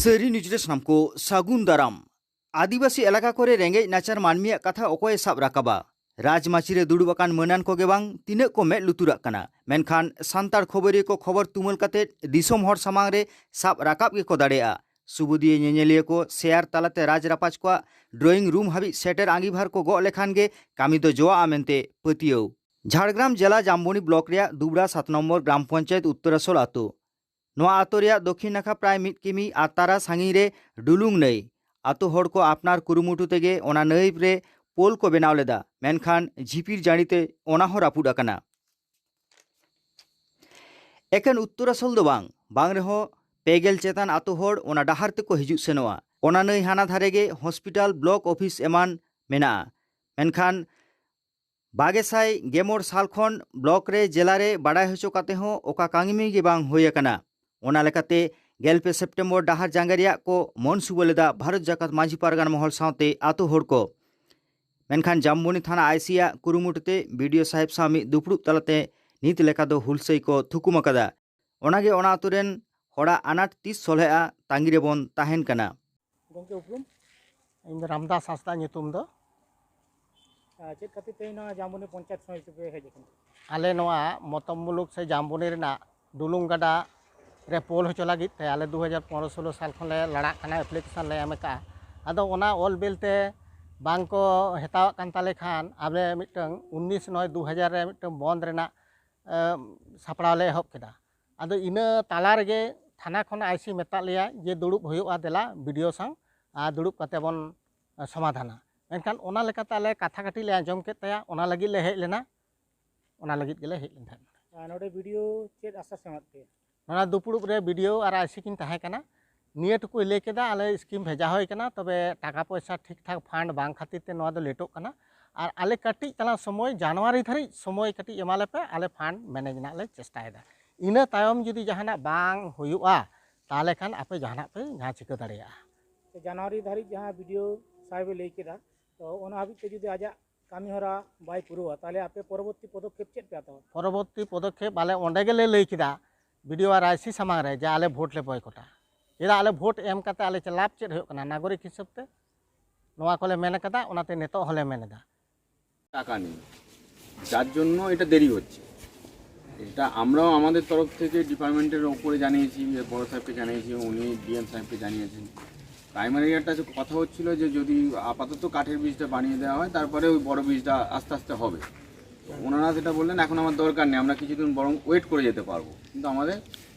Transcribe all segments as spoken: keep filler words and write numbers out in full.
ᱥᱟᱹᱨᱤ ᱱᱤᱭᱩᱡᱽ ᱨᱮ ᱥᱟᱱᱟᱢ ᱠᱚ ᱥᱟᱹᱜᱩᱱ ᱫᱟᱨᱟᱢ᱾ ᱟᱹᱫᱤᱵᱟᱹᱥᱤ ᱮᱞᱟᱠᱟ ᱠᱚᱨᱮ ᱨᱮᱸᱜᱮᱡ ᱱᱟᱪᱟᱨ ᱢᱟᱹᱱᱢᱤᱭᱟᱜ ᱠᱟᱛᱷᱟ ᱚᱠᱚᱭᱮ ᱥᱟᱵ ᱨᱟᱠᱟᱵᱟ? ᱨᱟᱡᱽᱢᱟᱹᱪᱤ ᱨᱮ ᱫᱩᱲᱩᱵ ᱟᱠᱟᱱ ᱢᱟᱹᱱᱟᱱ ᱠᱚᱜᱮ ᱵᱟᱝ, ᱛᱤᱱᱟᱹᱜ ᱠᱚ ᱢᱮᱫ ᱞᱩᱛᱩᱨᱟᱜ ᱠᱟᱱᱟ᱾ ᱢᱮᱱᱠᱷᱟᱱ ᱥᱟᱱᱛᱟᱲ ᱠᱷᱚᱵᱚᱨᱤᱭᱟᱹ ᱠᱚ ᱠᱷᱚᱵᱚᱨ ᱛᱩᱢᱟᱹᱞ ᱠᱟᱛᱮ ᱫᱤᱥᱚᱢ ᱦᱚᱲ ᱥᱟᱢᱟᱝ ᱨᱮ ᱥᱟᱵ ᱨᱟᱠᱟᱵ ᱜᱮᱠᱚ ᱫᱟᱲᱮᱭᱟᱜᱼᱟ᱾ ᱥᱩᱵᱩᱫᱤᱭᱟᱹ ᱧᱮᱧᱮᱞᱤᱭᱟᱹ ᱠᱚ ᱥᱮᱭᱟᱨ ᱛᱟᱞᱟᱛᱮ ᱨᱟᱡᱽ ᱨᱟᱯᱟᱡᱽ ᱠᱚᱣᱟᱜ ᱰᱨᱚᱭᱤᱝ ᱨᱩᱢ ᱦᱟᱹᱵᱤᱡ ᱥᱮᱴᱮᱨ ᱟᱸᱜᱤᱵᱷᱟᱨ ᱠᱚ ᱜᱚᱜ ᱞᱮᱠᱷᱟᱱ ᱜᱮ ᱠᱟᱹᱢᱤ ᱫᱚ ᱡᱚᱣᱟᱜᱼᱟ ᱢᱮᱱᱛᱮ ᱯᱟᱹᱛᱭᱟᱹᱣ᱾ ᱡᱷᱟᱲᱜᱨᱟᱢ ᱡᱮᱞᱟ ᱡᱟᱢᱵᱚᱱᱤ ᱵᱞᱚᱠ ᱨᱮᱭᱟᱜ ᱫᱩᱵᱽᱲᱟ ᱥᱟᱛ ᱱᱚᱢᱵᱚᱨ ᱜᱨᱟᱢ ᱯᱚᱧᱪᱟᱭᱮᱛ ᱩᱛᱛᱚᱨᱟᱥᱚᱞ ᱟᱹᱛᱩ᱾ ᱱᱚᱣᱟ ᱟᱛᱳ ᱨᱮᱭᱟᱜ ᱫᱚᱠᱷᱤᱱ ᱱᱟᱠᱷᱟ ᱯᱨᱟᱭ ᱢᱤᱫ ᱠᱤᱢᱤ ᱟᱛᱟᱨᱟ ᱥᱟᱺᱜᱤᱧ ᱨᱮ ᱰᱩᱞᱩᱝ ᱱᱟᱹᱭ᱾ ᱟᱛᱳ ᱦᱚᱲ ᱠᱚ ᱟᱯᱱᱟᱨ ᱠᱩᱨᱩᱢᱩᱴᱩ ᱛᱮᱜᱮ ᱚᱱᱟ ᱱᱟᱹᱭ ᱨᱮ ᱯᱳᱞ ᱠᱚ ᱵᱮᱱᱟᱣ ᱞᱮᱫᱟ, ᱢᱮᱱᱠᱷᱟᱱ ᱡᱷᱤᱯᱤᱨ ᱡᱟᱹᱲᱤ ᱛᱮ ᱚᱱᱟ ᱦᱚᱸ ᱨᱟᱹᱯᱩᱫ ᱟᱠᱟᱱᱟ᱾ ᱮᱠᱮᱱ ᱩᱛᱛᱚᱨᱟᱥᱚᱞ ᱫᱚ ᱵᱟᱝ, ᱵᱟᱝ ᱨᱮᱦᱚᱸ ᱯᱮ ᱜᱮᱞ ᱪᱮᱛᱟᱱ ᱟᱛᱳ ᱦᱚᱲ ᱚᱱᱟ ᱰᱟᱦᱟᱨ ᱛᱮᱠᱚ ᱦᱤᱡᱩᱜ ᱥᱮᱱᱚᱜᱼᱟ᱾ ᱚᱱᱟ ᱱᱟᱹᱭ ᱦᱟᱱᱟ ᱫᱷᱟᱨᱮ ᱜᱮ ᱦᱚᱥᱯᱤᱴᱟᱞ, ᱵᱞᱚᱠ ᱚᱯᱷᱤᱥ ᱮᱢᱟᱱ ᱢᱮᱱᱟᱜᱼᱟ, ᱢᱮᱱᱠᱷᱟᱱ ᱵᱟᱜᱮ ᱥᱟᱭ ᱜᱮᱢᱚᱬ ᱥᱟᱞ ᱠᱷᱚᱱ ᱵᱞᱚᱠ ᱨᱮ, ᱡᱮᱞᱟ ᱨᱮ ᱵᱟᱰᱟᱭ ᱦᱚᱪᱚ ᱠᱟᱛᱮ ᱦᱚᱸ ᱚᱠᱟ ᱠᱟᱹᱢᱤ ᱜᱮ ᱵᱟᱝ ᱦᱩᱭ ᱟᱠᱟᱱᱟ᱾ ᱚᱱᱟ ᱞᱮᱠᱟᱛᱮ ᱜᱮᱞ ᱯᱮ ᱥᱮᱯᱴᱮᱢᱵᱚᱨ ᱰᱟᱦᱟᱨ ᱡᱟᱸᱜᱮ ᱨᱮᱭᱟᱜ ᱠᱚ ᱢᱚᱱᱥᱩᱵᱟᱹ ᱞᱮᱫᱟ ᱵᱷᱟᱨᱚᱛ ᱡᱟᱠᱟᱛ ᱢᱟᱹᱡᱷᱤ ᱯᱟᱨᱜᱟᱱᱟ ᱢᱚᱦᱚᱞ ᱥᱟᱶᱛᱮ ᱟᱛᱳ ᱦᱚᱲ ᱠᱚ᱾ ᱢᱮᱱᱠᱷᱟᱱ ᱡᱟᱢᱵᱚᱱᱤ ᱛᱷᱟᱱᱟ ᱟᱭᱥᱤ ᱟᱜ ᱠᱩᱨᱩᱢᱩᱴᱩ ᱛᱮ ᱵᱤᱰᱤᱳ ᱥᱟᱦᱮᱵᱽ ᱥᱟᱶ ᱢᱤᱫ ᱫᱩᱯᱲᱩᱵ ᱛᱟᱞᱟᱛᱮ ᱱᱤᱛ ᱞᱮᱠᱟ ᱫᱚ ᱦᱩᱞᱥᱟᱹᱭ ᱠᱚ ᱛᱷᱩᱠᱩᱢ ᱟᱠᱟᱫᱟ᱾ ᱚᱱᱟᱜᱮ ᱚᱱᱟ ᱟᱛᱳ ᱨᱮᱱ ᱦᱚᱲᱟᱜ ᱟᱱᱟᱴ ᱛᱤᱥ ᱥᱚᱞᱦᱮᱜᱼᱟ, ᱛᱟᱺᱜᱤ ᱨᱮᱵᱚᱱ ᱛᱟᱦᱮᱱ ᱠᱟᱱᱟ᱾ ᱜᱚᱢᱠᱮ ᱩᱯᱨᱩᱢ? ᱤᱧ ᱫᱚ ᱨᱟᱢᱫᱟᱥ ᱦᱟᱸᱥᱫᱟ ᱧᱩᱛᱩᱢ ᱫᱚ᱾ ᱟᱨ ᱪᱮᱫ ᱠᱷᱟᱹᱛᱤᱨ ᱛᱮ ᱱᱚᱣᱟ ᱡᱟᱢᱵᱚᱱᱤ ᱯᱚᱧᱪᱟᱭᱮᱛ ᱥᱚᱢᱤᱛᱤ ᱯᱮ ᱦᱮᱡ ᱟᱠᱟᱱᱟ? ᱟᱞᱮ ᱱᱚᱣᱟ ᱢᱚᱛᱚᱢ ᱢᱩᱞᱩᱠ ᱥᱮ ᱡᱟᱢᱵᱚᱱᱤ ᱨᱮᱱᱟᱜ ᱰᱩᱞᱩᱝ ᱜᱟᱰᱟ ᱨᱮ ᱯᱳᱞ ᱦᱚᱪᱚ ᱞᱟᱹᱜᱤᱫ ᱛᱮ ᱟᱞᱮ ᱫᱩ ᱦᱟᱡᱟᱨ ᱯᱚᱱᱨᱚ ᱥᱳᱞᱳ ᱥᱟᱞ ᱠᱷᱚᱱ ᱞᱮ ᱞᱟᱲᱟᱜ ᱠᱟᱱᱟ, ᱮᱯᱞᱤᱠᱮᱥᱚᱱ ᱞᱮ ᱮᱢ ᱟᱠᱟᱫᱼᱟ᱾ ᱟᱫᱚ ᱚᱱᱟ ᱚᱞ ᱵᱤᱞ ᱛᱮ ᱵᱟᱝ ᱠᱚ ᱦᱟᱛᱟᱣᱟᱜ ᱠᱟᱱ ᱛᱟᱞᱮ ᱠᱷᱟᱱ ᱟᱞᱮ ᱢᱤᱫᱴᱟᱝ ᱩᱱᱤᱥ ᱱᱚᱭ ᱫᱩ ᱦᱟᱡᱟᱨ ᱨᱮ ᱢᱤᱫᱴᱟᱝ ᱵᱚᱱᱫᱷ ᱨᱮᱱᱟᱜ, ᱮ, ᱥᱟᱯᱲᱟᱣ ᱞᱮ ᱮᱦᱚᱵ ᱠᱮᱫᱟ᱾ ᱟᱫᱚ ᱤᱱᱟᱹ ᱛᱟᱞᱟ ᱨᱮᱜᱮ ᱛᱷᱟᱱᱟ ᱠᱷᱚᱱ ᱟᱭᱥᱤ ᱢᱮᱛᱟᱫ ᱞᱮᱭᱟ ᱡᱮ ᱫᱩᱲᱩᱵ ᱦᱩᱭᱩᱜᱼᱟ, ᱫᱮᱞᱟ ᱵᱤᱰᱤᱳ ᱥᱟᱶ ᱟᱨ ᱫᱩᱲᱩᱵ ᱠᱟᱛᱮ ᱵᱚᱱ, ᱮ, ᱥᱚᱢᱟᱫᱷᱟᱱᱟ᱾ ᱢᱮᱱᱠᱷᱟᱱ ᱚᱱᱟ ᱞᱮᱠᱟᱛᱮ ᱟᱞᱮ ᱠᱟᱛᱷᱟ ᱠᱟᱹᱴᱤᱡ ᱞᱮ ᱟᱸᱡᱚᱢ ᱠᱮᱫ ᱛᱟᱭᱟ, ᱚᱱᱟ ᱞᱟᱹᱜᱤᱫ ᱞᱮ ᱦᱮᱡ ᱞᱮᱱᱟ, ᱚᱱᱟ ᱞᱟᱹᱜᱤᱫ ᱜᱮᱞᱮ ᱦᱮᱡ ᱞᱮᱱ ᱛᱟᱦᱮᱸᱫ᱾ ᱟᱨ ᱱᱚᱰᱮ ᱵᱤᱰᱤᱳ ᱪᱮᱫ ᱟᱥᱟ ᱥᱮ ᱮᱢᱟᱫ ᱯᱮᱭᱟ? ᱱᱚᱣᱟ ᱫᱩᱯᱲᱩᱵ ᱨᱮ ᱵᱤᱰᱤᱳ ᱟᱨ ᱟᱭᱥᱤ ᱠᱤᱱ ᱛᱟᱦᱮᱸ ᱠᱟᱱᱟ᱾ ᱱᱤᱭᱟᱹ ᱴᱩᱠᱩᱭ ᱞᱟᱹᱭ ᱠᱮᱫᱟ, ᱟᱞᱮ ᱥᱠᱤᱢ ᱵᱷᱮᱡᱟ ᱦᱩᱭ ᱠᱟᱱᱟ, ᱛᱚᱵᱮ ᱴᱟᱠᱟ ᱯᱚᱭᱥᱟ ᱴᱷᱤᱠ ᱴᱷᱟᱠ ᱯᱷᱟᱱᱰ ᱵᱟᱝ ᱠᱷᱟᱹᱛᱤᱨ ᱛᱮ ᱱᱚᱣᱟ ᱫᱚ ᱞᱮᱴᱚᱜ ᱠᱟᱱᱟ᱾ ᱟᱨ ᱟᱞᱮ ᱠᱟᱹᱴᱤᱡ ᱛᱟᱞᱟᱝ ᱥᱚᱢᱚᱭ, ᱡᱟᱱᱩᱣᱟᱨᱤ ᱫᱷᱟᱹᱨᱤᱡ ᱥᱚᱢᱚᱭ ᱠᱟᱹᱴᱤᱡ ᱮᱢᱟ ᱞᱮᱯᱮ, ᱟᱞᱮ ᱯᱷᱟᱱᱰ ᱢᱮᱱᱮᱡᱽ ᱨᱮᱱᱟᱜ ᱞᱮ ᱪᱮᱥᱴᱟᱭᱮᱫᱟ᱾ ᱤᱱᱟᱹ ᱛᱟᱭᱚᱢ ᱡᱩᱫᱤ ᱡᱟᱦᱟᱱᱟᱜ ᱵᱟᱝ ᱦᱩᱭᱩᱜᱼᱟ, ᱛᱟᱦᱚᱞᱮ ᱠᱷᱟᱱ ᱟᱯᱮ ᱡᱟᱦᱟᱱᱟᱜ ᱯᱮ ᱡᱟᱦᱟᱸ ᱪᱤᱠᱟᱹ ᱫᱟᱲᱮᱭᱟᱜᱼᱟ᱾ ᱡᱟᱱᱩᱣᱟᱨᱤ ᱫᱷᱟᱹᱨᱤᱡ ᱡᱟᱦᱟᱸ ᱵᱤᱰᱤᱳ ᱥᱟᱦᱮᱵᱮ ᱞᱟᱹᱭ ᱠᱮᱫᱟ, ᱛᱚ ᱚᱱᱟ ᱦᱟᱹᱵᱤᱡ ᱛᱮ ᱡᱩᱫᱤ ᱟᱡᱟᱜ ᱠᱟᱹᱢᱤ ᱦᱚᱨᱟ ᱵᱟᱭ ᱯᱩᱨᱟᱹᱣᱟ, ᱛᱟᱦᱚᱞᱮ ᱟᱯᱮ ᱯᱚᱨᱚᱵᱚᱨᱛᱤ ᱯᱚᱫᱚᱠᱷᱮᱯ ᱪᱮᱫ ᱯᱮ ᱦᱟᱛᱟᱣᱟ? ᱯᱚᱨᱚᱵᱚᱨᱛᱤ ᱯᱚᱫᱚᱠᱷᱮᱯ ᱟᱞᱮ ᱚᱸᱰᱮ ᱜᱮᱞᱮ ᱞᱟᱹᱭ ᱠᱮᱫᱟ, ᱵᱤᱰᱤᱳ ᱟᱨ ᱟᱭᱥᱤ ᱥᱟᱢᱟᱝ ᱨᱮ, ᱡᱮ ᱟᱞᱮ ᱵᱷᱳᱴ ᱞᱮ ᱵᱚᱭᱠᱚᱴᱟ᱾ ᱪᱮᱫᱟᱜ ᱟᱞᱮ ᱵᱷᱳᱴ ᱮᱢ ᱠᱟᱛᱮ ᱟᱞᱮ ᱪᱮ ᱞᱟᱵᱷ ᱪᱮᱫ ᱦᱩᱭᱩᱜ ᱠᱟᱱᱟ? ᱱᱟᱜᱚᱨᱤᱠ ᱦᱤᱥᱟᱹᱵ ᱛᱮ ᱱᱚᱣᱟ ᱠᱚᱞᱮ ᱢᱮᱱ ᱠᱟᱫᱟ, ᱚᱱᱟᱛᱮ ᱱᱤᱛᱚᱜ ᱦᱚᱸᱞᱮ ᱢᱮᱱ ᱮᱫᱟ᱾ টাকা নেই, যার জন্য এটা দেরি হচ্ছে। এটা আমরাও আমাদের তরফ থেকে ডিপার্টমেন্টের ওপরে জানিয়েছি, বড় সাহেবকে জানিয়েছি, উনি ডিএম সাহেবকে জানিয়েছেন। প্রাইমারি একটা যে কথা হচ্ছিল যে যদি আপাতত কাঠের বীজটা বানিয়ে দেওয়া হয়, তারপরে ওই বড় বীজটা আস্তে আস্তে হবে। তো ওনারা সেটা বললেন, এখন আমার দরকার নেই, আমরা কিছুদিন বরং ওয়েট করে যেতে পারবো, কিন্তু আমাদের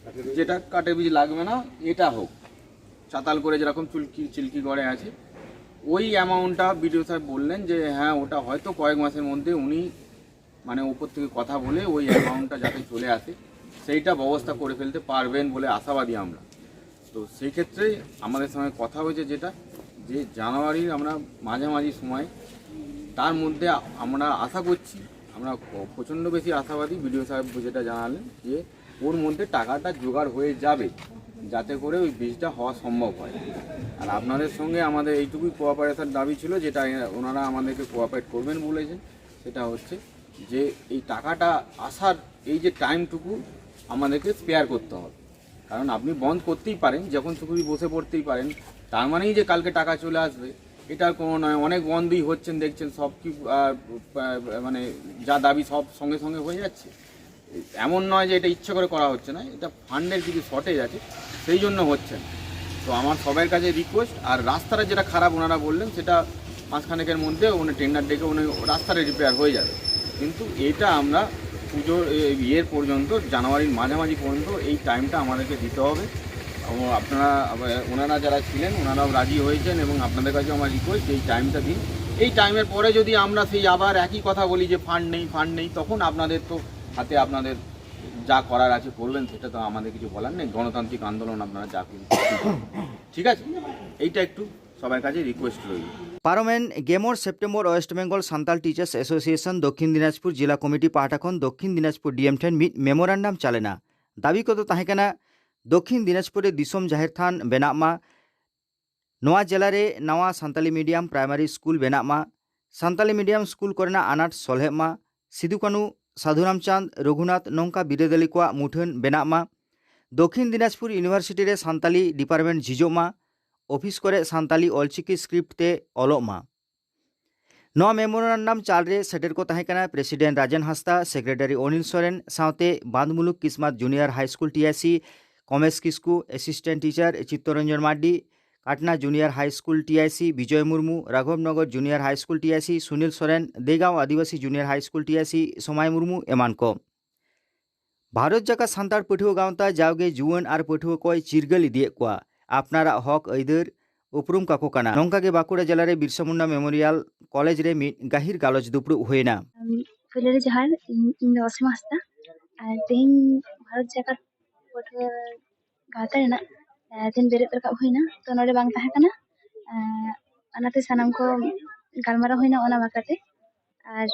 যেটা কাঠের বীজ লাগবে না, এটা হোক, চাতাল করে যেরকম চুলকি চিলকি করে আছে, ওই অ্যামাউন্টটা বিডিও সাহেব বললেন যে হ্যাঁ, ওটা হয়তো কয়েক মাসের মধ্যে উনি মানে ওপর থেকে কথা বলে ওই অ্যামাউন্টটা যাতে চলে আসে, সেইটা ব্যবস্থা করে ফেলতে পারবেন বলে আশাবাদী আমরা। তো সেই ক্ষেত্রেই আমাদের সঙ্গে কথা হয়েছে যেটা, যে জানুয়ারির আমরা মাঝামাঝি সময়, তার মধ্যে আমরা আশা করছি, আমরা প্রচণ্ড বেশি আশাবাদী, বিডিও সাহেব যেটা জানালেন যে ওর মধ্যে টাকাটা জোগাড় হয়ে যাবে, যাতে করে ওই বীজটা হওয়া সম্ভব হয়। আর আপনাদের সঙ্গে আমাদের এইটুকুই কোঅপারেশন দাবি ছিল, যেটা ওনারা আমাদেরকে কোঅপারেট করবেন বলেছেন, সেটা হচ্ছে যে এই টাকাটা আসার এই যে টাইমটুকু আমাদেরকে স্পেয়ার করতে হবে। কারণ আপনি বন্ধ করতেই পারেন, যখন খুশি বসে পড়তেই পারেন, তার মানেই যে কালকে টাকা চলে আসবে, এটার কোনো নয়। অনেক বন্ধই হচ্ছেন, দেখছেন সব কি আহ, আহ, মানে যা দাবি সব সঙ্গে সঙ্গে হয়ে যাচ্ছে। এমন নয় যে এটা ইচ্ছে করে করা হচ্ছে না, এটা ফান্ডের কিছু শর্টেজ আছে, সেই জন্য হচ্ছে না। তো আমার সবার কাছে রিকোয়েস্ট, আর রাস্তাটা যেটা খারাপ ওনারা বললেন, সেটা মাসখানেকের মধ্যে উনি টেন্ডার ডেকে উনি রাস্তাটা রিপেয়ার হয়ে যাবে, কিন্তু এটা আমরা পুজোর এ- ইয়ের পর্যন্ত, জানুয়ারির মাঝামাঝি পর্যন্ত এই টাইমটা আমাদেরকে দিতে হবে। এবং আপনারা আবার, ওনারা যারা ছিলেন ওনারাও রাজি হয়েছেন, এবং আপনাদের কাছে আমার রিকোয়েস্ট, এই টাইমটা দিন। এই টাইমের পরে যদি আমরা সেই আবার একই কথা বলি যে ফান্ড নেই, ফান্ড নেই, তখন আপনাদের তো হাতে আপনাদের যা করার আছে করবেন, সেটা তো আমাদের কিছু বলার নেই। গণতান্ত্রিক আন্দোলন, আপনারা যা করবেন, ঠিক আছে? এইটা একটু সবার কাছে রিকোয়েস্ট রইল। ᱯᱟᱨᱚᱢᱮᱱ ᱜᱮᱢᱚᱬ September west Bengal Santal teachers association Dakshin Dinajpur ᱡᱤᱞᱟ ᱠᱚᱢᱤᱴᱤ ᱯᱟᱦᱴᱟ ᱠᱷᱚᱱ ᱫᱚᱠᱠᱷᱤᱱ ᱫᱤᱱᱟᱡᱽᱯᱩᱨ ᱰᱤᱮᱢ ᱴᱷᱮᱱ ᱢᱤᱫ ᱢᱮᱢᱳᱨᱟᱱᱰᱟᱢ ᱪᱟᱞ ᱮᱱᱟ᱾ ᱫᱟᱹᱵᱤ ᱠᱚᱫᱚ ᱛᱟᱦᱮᱸ ᱠᱟᱱᱟ, ᱫᱚᱠᱠᱷᱤᱱ ᱫᱤᱱᱟᱡᱽᱯᱩᱨ ᱨᱮ ᱫᱤᱥᱚᱢ ᱡᱟᱦᱮᱨ ᱛᱷᱟᱱ ᱵᱮᱱᱟᱜ ᱢᱟ, ᱱᱚᱣᱟ ᱡᱮᱞᱟ ᱨᱮ ᱱᱟᱣᱟ ᱥᱟᱱᱛᱟᱞᱤ ᱢᱤᱰᱤᱭᱟᱢ ᱯᱨᱟᱭᱢᱟᱨᱤ ᱥᱠᱩᱞ ᱵᱮᱱᱟᱜ ᱢᱟ, ᱥᱟᱱᱛᱟᱞᱤ ᱢᱤᱰᱤᱭᱟᱢ ᱥᱠᱩᱞ ᱠᱚᱨᱮᱱᱟᱜ ᱟᱱᱟᱴ ᱥᱚᱞᱦᱮᱜ ᱢᱟ, ᱥᱤᱫᱩ ᱠᱟᱹᱱᱩ, ᱥᱟᱹᱫᱷᱩ ᱨᱟᱢᱪᱟᱸᱫᱽ, ᱨᱚᱜᱷᱩᱱᱟᱛᱷ ᱱᱚᱝᱠᱟ ᱵᱤᱨᱟᱹᱫᱟᱹᱞᱤ ᱠᱚᱣᱟᱜ ᱢᱩᱴᱷᱟᱹᱱ ᱵᱮᱱᱟᱜ ᱢᱟ, ᱫᱚᱠᱷᱤᱱ ᱫᱤᱱᱟᱡᱽᱯᱩᱨ ᱤᱭᱩᱱᱤᱵᱷᱟᱨᱥᱤᱴᱤ ᱨᱮ ᱥᱟᱱᱛᱟᱞᱤ ᱰᱤᱯᱟᱨᱴᱢᱮᱱᱴ ᱡᱷᱤᱡᱚᱜ ᱢᱟ, ᱚᱯᱷᱤᱥ ᱠᱚᱨᱮ ᱥᱟᱱᱛᱟᱞᱤ ᱚᱞᱪᱤᱠᱤ ᱥᱠᱨᱤᱯᱴ ᱛᱮ ᱚᱞᱚᱜ ᱢᱟ᱾ ᱱᱚᱣᱟ ᱢᱮᱢᱳᱨᱟᱱᱰᱟᱢ ᱪᱟᱞ ᱨᱮ ᱥᱮᱴᱮᱨ ᱠᱚ ᱛᱟᱦᱮᱸ ᱠᱟᱱᱟ ᱯᱨᱮᱥᱤᱰᱮᱱᱴ ᱨᱟᱡᱮᱱ ᱦᱟᱸᱥᱫᱟ, ᱥᱮᱠᱨᱮᱴᱟᱨᱤ ᱚᱱᱤᱞ ᱥᱚᱨᱮᱱ ᱥᱟᱶᱛᱮ ᱵᱟᱸᱫᱽᱢᱩᱞᱩᱠ ᱠᱤᱥᱢᱟᱛ junior high school TIC Komes Kisku, assistant teacher Chittoranjan Mardi, Katna junior high school TIC Bijoy Murmu, Raghab Nagar junior high school TIC Sunil Soren, Degaon Adivasi junior high school TIC Somai Murmu ᱮᱢᱟᱱ ᱠᱚ᱾ ᱵᱷᱟᱨᱚᱛ ᱡᱟᱠᱟᱛ ᱥᱟᱱᱛᱟᱲ ᱯᱟᱹᱴᱷᱩᱣᱟᱹ ᱜᱟᱶᱛᱟ ᱡᱟᱣᱜᱮ ᱡᱩᱣᱟᱹᱱ ᱟᱨ ᱯᱟᱹᱴᱷᱩᱣᱟᱹ ᱠᱚᱭ ᱪᱤᱨᱜᱟᱹᱞ ᱤᱫᱤᱭᱮᱫ ᱠᱚᱣᱟ, ᱟᱯᱱᱟᱨᱟᱜ ᱦᱚᱠ ᱟᱹᱭᱫᱟᱹᱨ ᱩᱯᱨᱩᱢ ᱠᱟᱠᱚ ᱠᱟᱱᱟ᱾ ᱱᱚᱝᱠᱟ ᱜᱮ ᱵᱟᱸᱠᱩᱲᱟ ᱡᱮᱞᱟ ᱨᱮ ᱵᱤᱨᱥᱟ ᱢᱩᱱᱰᱟ ᱢᱮᱢᱳᱨᱤᱭᱟᱞ ᱠᱚᱞᱮᱡᱽ ᱨᱮ ᱢᱤᱫ ᱜᱟᱹᱦᱤᱨ ᱜᱟᱞᱚᱪ ᱫᱩᱯᱲᱩᱵ ᱦᱩᱭᱮᱱᱟ᱾ ᱯᱳᱭᱞᱳ ᱨᱮ ᱡᱚᱦᱟᱨ, ᱤᱧ, ᱤᱧ ᱫᱚ ᱚᱥᱤᱢᱟ ᱦᱟᱸᱥᱫᱟ᱾ ᱟᱨ ᱛᱮᱦᱮᱧ ᱵᱷᱟᱨᱚᱛ ᱡᱟᱠᱟᱛ ᱯᱟᱹᱴᱷᱩᱣᱟᱹ ᱜᱟᱶᱛᱟ ᱨᱮᱱᱟᱜ, ᱟᱨ ᱫᱤᱱ ᱵᱮᱨᱮᱫ ᱨᱟᱠᱟᱵ ᱦᱩᱭᱱᱟ, ᱛᱚ ᱱᱚᱰᱮ ᱵᱟᱝ ᱛᱟᱦᱮᱸ ᱠᱟᱱᱟ᱾ ᱟᱨ ᱚᱱᱟᱛᱮ ᱥᱟᱱᱟᱢ ᱠᱚ ᱜᱟᱞᱢᱟᱨᱟᱣ ᱦᱩᱭᱱᱟ ᱚᱱᱟ ᱵᱟᱠᱷᱨᱟᱛᱮ᱾ ᱟᱨ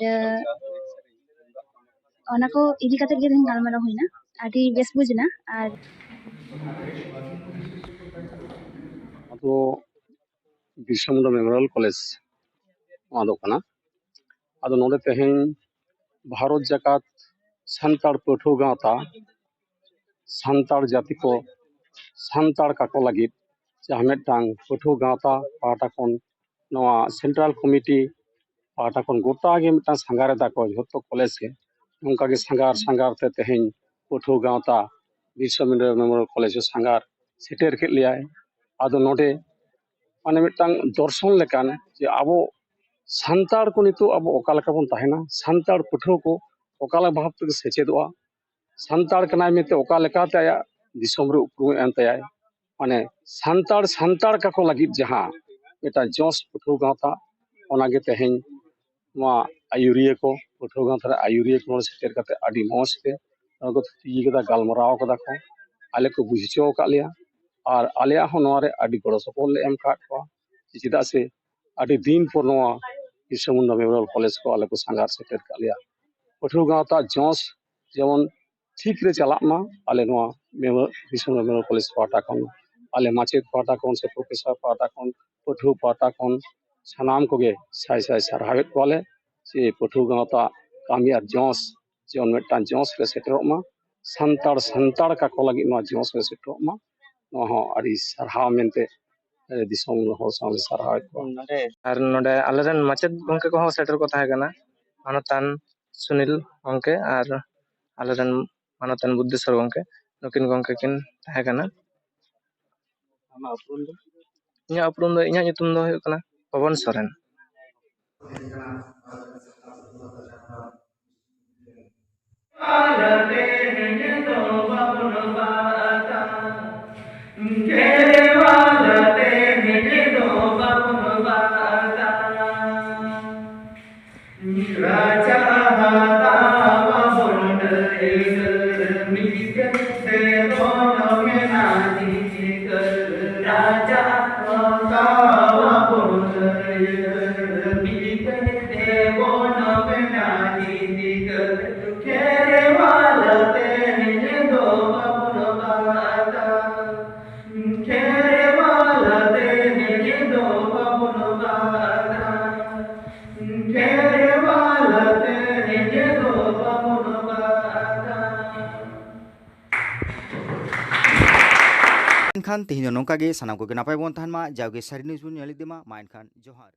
ᱚᱱᱟ ᱠᱚ ᱤᱫᱤ ᱠᱟᱛᱮ ᱜᱮ ᱛᱮᱦᱮᱧ ᱜᱟᱞᱢᱟᱨᱟᱣ ᱦᱩᱭᱱᱟ, ᱟᱹᱰᱤ ᱵᱮᱥ ᱵᱩᱡᱽ ᱮᱱᱟ᱾ ᱟᱨ ᱟᱫᱚ ᱵᱤᱨᱥᱟ ᱢᱩᱱᱰᱟ ᱢᱮᱢᱳᱨᱤᱭᱟᱞ ᱠᱚᱞᱮᱡᱽ ᱱᱚᱣᱟ ᱫᱚ ᱠᱟᱱᱟ᱾ ᱟᱫᱚ ᱱᱚᱰᱮ ᱛᱮᱦᱮᱧ ᱵᱷᱟᱨᱚᱛ ᱡᱟᱠᱟᱛ ᱥᱟᱱᱛᱟᱲ ᱯᱟᱹᱴᱷᱩᱣᱟᱹ ᱜᱟᱶᱛᱟ, ᱥᱟᱱᱛᱟᱲ ᱡᱟᱹᱛᱤ ᱠᱚ ᱥᱟᱱᱛᱟᱲ ᱠᱟᱠᱚ ᱞᱟᱹᱜᱤᱫ ᱡᱟᱦᱟᱸ ᱢᱤᱫᱴᱟᱝ ᱯᱟᱹᱴᱷᱩᱣᱟᱹ ᱜᱟᱶᱛᱟ ᱯᱟᱦᱴᱟ ᱠᱷᱚᱱ, ᱱᱚᱣᱟ ᱥᱮᱱᱴᱨᱟᱞ ᱠᱚᱢᱤᱴᱤ ᱯᱟᱦᱴᱟ ᱠᱷᱚᱱ ᱜᱚᱴᱟ ᱜᱮ ᱢᱤᱫᱴᱟᱝ ᱥᱟᱸᱜᱷᱟᱨ ᱮᱫᱟ ᱠᱚ ᱡᱷᱚᱛᱚ ᱠᱚᱞᱮᱡᱽ ᱜᱮ᱾ ᱱᱚᱝᱠᱟ ᱜᱮ ᱥᱟᱸᱜᱷᱟᱨ ᱥᱟᱸᱜᱷᱟᱨ ᱛᱮ ᱛᱮᱦᱮᱧ ᱯᱟᱹᱴᱷᱩᱣᱟᱹ ᱜᱟᱶᱛᱟ ᱵᱤᱨᱥᱟ ᱢᱩᱱᱰᱟ ᱢᱮᱢᱳᱨᱤᱭᱟᱞ ᱠᱚᱞᱮᱡᱽ ᱦᱚᱸ ᱥᱟᱸᱜᱷᱟᱨ ᱥᱮᱴᱮᱨ ᱠᱮᱫ ᱞᱮᱭᱟᱭ᱾ ᱟᱫᱚ ᱱᱚᱰᱮ ᱢᱟᱱᱮ ᱢᱤᱫᱴᱟᱝ ᱫᱚᱨᱥᱚᱱ ᱞᱮᱠᱟᱱ ᱡᱮ ᱟᱵᱚ ᱥᱟᱱᱛᱟᱲ ᱠᱚ ᱱᱤᱛᱚᱜ ᱟᱵᱚ ᱚᱠᱟ ᱞᱮᱠᱟ ᱵᱚᱱ ᱛᱟᱦᱮᱱᱟ, ᱥᱟᱱᱛᱟᱲ ᱯᱟᱹᱴᱷᱩᱣᱟᱹ ᱠᱚ ᱚᱠᱟ ᱞᱮᱠᱟ ᱵᱷᱟᱵᱽ ᱛᱮᱠᱚ ᱥᱮᱪᱮᱫᱚᱜᱼᱟ, ᱥᱟᱱᱛᱟᱲ ᱠᱟᱱᱟᱭ ᱢᱮᱱᱛᱮ ᱚᱠᱟ ᱞᱮᱠᱟᱛᱮ ᱟᱭᱟᱜ ᱫᱤᱥᱚᱢ ᱨᱮ ᱩᱯᱨᱩᱢ ᱮ ᱮᱢ ᱛᱟᱭᱟᱭ, ᱢᱟᱱᱮ ᱥᱟᱱᱛᱟᱲ ᱥᱟᱱᱛᱟᱲ ᱠᱟᱠᱚ ᱞᱟᱹᱜᱤᱫ ᱡᱟᱦᱟᱸ ᱢᱤᱫᱴᱟᱝ ᱡᱚᱥ ᱯᱟᱹᱴᱷᱩᱣᱟᱹ ᱜᱟᱶᱛᱟ, ᱚᱱᱟᱜᱮ ᱛᱮᱦᱮᱧ ᱱᱚᱣᱟ ᱟᱹᱭᱩᱨᱤᱭᱟᱹ ᱠᱚ, ᱯᱟᱹᱴᱷᱩᱣᱟᱹ ᱜᱟᱶᱛᱟ ᱨᱮ ᱟᱹᱭᱩᱨᱤᱭᱟᱹ ᱠᱚ ᱱᱚᱰᱮ ᱥᱮᱴᱮᱨ ᱠᱟᱛᱮ ᱟᱹᱰᱤ ᱢᱚᱡᱽ ᱛᱮ ᱱᱚᱰᱮ ᱠᱚ ᱛᱷᱩᱛᱤ ᱠᱟᱫᱟ, ᱜᱟᱞᱢᱟᱨᱟᱣ ᱠᱟᱫᱟ ᱠᱚ᱾ ᱟᱞᱮ ᱠᱚ ᱵᱩᱡᱽ ᱦᱚᱪᱚ ᱟᱠᱟᱫ ᱞᱮᱭᱟ ᱟᱨ ᱟᱞᱮᱭᱟᱜ ᱦᱚᱸ ᱱᱚᱣᱟ ᱨᱮ ᱟᱹᱰᱤ ᱜᱚᱲᱚ ᱥᱚᱯᱚᱦᱚᱫ ᱞᱮ ᱮᱢ ᱟᱠᱟᱫ ᱠᱚᱣᱟ᱾ ᱪᱮᱫᱟᱜ ᱥᱮ ᱟᱹᱰᱤ ᱫᱤᱱ ᱯᱚᱨ ᱱᱚᱣᱟ ᱵᱤᱨᱥᱟ ᱢᱩᱱᱰᱟ ᱢᱮᱢᱳᱨᱤᱭᱟᱞ ᱠᱚᱞᱮᱡᱽ ᱠᱚ ᱟᱞᱮ ᱠᱚ ᱥᱟᱸᱜᱷᱟᱨ ᱥᱮᱴᱮᱨ ᱠᱟᱜ ᱞᱮᱭᱟ᱾ ᱯᱟᱹᱴᱷᱩᱣᱟᱹ ᱜᱟᱶᱛᱟ ᱡᱚᱥ ᱡᱮᱢᱚᱱ ᱴᱷᱤᱠ ᱨᱮ ᱪᱟᱞᱟᱜ ᱢᱟ, ᱟᱞᱮ ᱱᱚᱣᱟ memo-, Birsa Munda memorial college ᱯᱟᱦᱴᱟ ᱠᱷᱚᱱ, ᱟᱞᱮ ᱢᱟᱪᱮᱫ ᱯᱟᱦᱴᱟ ᱠᱷᱚᱱ ᱥᱮ ᱯᱨᱚᱯᱷᱮᱥᱚᱨ ᱯᱟᱦᱴᱟ ᱠᱷᱚᱱ, ᱯᱟᱹᱴᱷᱩᱣᱟᱹ ᱯᱟᱦᱴᱟ ᱠᱷᱚᱱ ᱥᱟᱱᱟᱢ ᱠᱚᱜᱮ ᱥᱟᱭ ᱥᱟᱭ ᱥᱟᱨᱦᱟᱣᱮᱫ ᱠᱚᱣᱟᱞᱮ ᱡᱮ ᱯᱟᱹᱴᱷᱩᱣᱟᱹ ᱜᱟᱶᱛᱟ ᱠᱟᱹᱢᱤ ᱟᱨ ᱡᱚᱥ ᱡᱮᱢᱚᱱ ᱢᱤᱫᱴᱟᱝ ᱡᱚᱥ ᱨᱮ ᱥᱮᱴᱮᱨᱚᱜ ᱢᱟ᱾ ᱥᱟᱱᱛᱟᱲ ᱥᱟᱱᱛᱟᱲ ᱠᱟᱠᱚ ᱞᱟᱹᱜᱤᱫ ᱱᱚᱣᱟ ᱡᱚᱥ ᱨᱮ ᱥᱮᱴᱮᱨᱚᱜ ᱢᱟ᱾ ᱱᱚᱣᱟ ᱦᱚᱸ ᱟᱹᱰᱤ ᱥᱟᱨᱦᱟᱣ ᱢᱮᱱᱛᱮ ᱫᱤᱥᱚᱢ ᱦᱚᱲ ᱥᱟᱶ ᱞᱮ ᱥᱟᱨᱦᱟᱣᱮᱫ ᱠᱚᱣᱟ᱾ ᱟᱨ ᱱᱚᱰᱮ ᱟᱞᱮᱨᱮᱱ ᱢᱟᱪᱮᱫ ᱜᱚᱢᱠᱮ ᱠᱚᱦᱚᱸ ᱥᱮᱴᱮᱨ ᱠᱚ ᱛᱟᱦᱮᱸ ᱠᱟᱱᱟ, ᱢᱟᱱᱚᱛᱟᱱ ᱥᱩᱱᱤᱞ ᱜᱚᱢᱠᱮ ᱟᱨ ᱟᱞᱮᱨᱮᱱ ᱢᱟᱱᱚᱛᱟᱱ ᱵᱩᱫᱽᱫᱷᱮᱥᱚᱨ ᱜᱚᱢᱠᱮ, ᱱᱩᱠᱤᱱ ᱜᱚᱢᱠᱮ ᱠᱤᱱ ᱛᱟᱦᱮᱸ ᱠᱟᱱᱟ᱾ ᱤᱧᱟᱹᱜ ᱩᱯᱨᱩᱢ ᱫᱚ, ᱤᱧᱟᱹᱜ ᱧᱩᱛᱩᱢ ᱫᱚ ᱦᱩᱭᱩᱜ ᱠᱟᱱᱟ ᱯᱚᱵᱚᱱ ᱥᱚᱨᱮᱱ᱾ ᱮᱱᱠᱷᱟᱱ ᱛᱮᱦᱮᱧ ᱫᱚ ᱱᱚᱝᱠᱟ ᱜᱮ, ᱥᱟᱱᱟᱢ ᱠᱚᱜᱮ ᱱᱟᱯᱟᱭ ᱵᱚᱱ ᱛᱟᱦᱮᱱ ᱢᱟ, ᱡᱟᱣᱜᱮ ᱥᱟᱹᱨᱤ news ᱵᱚᱱ ᱧᱮᱞ ᱤᱫᱤ ᱢᱟ᱾ ᱢᱟ ᱮᱱᱠᱷᱟᱱ ᱡᱚᱦᱟᱨ᱾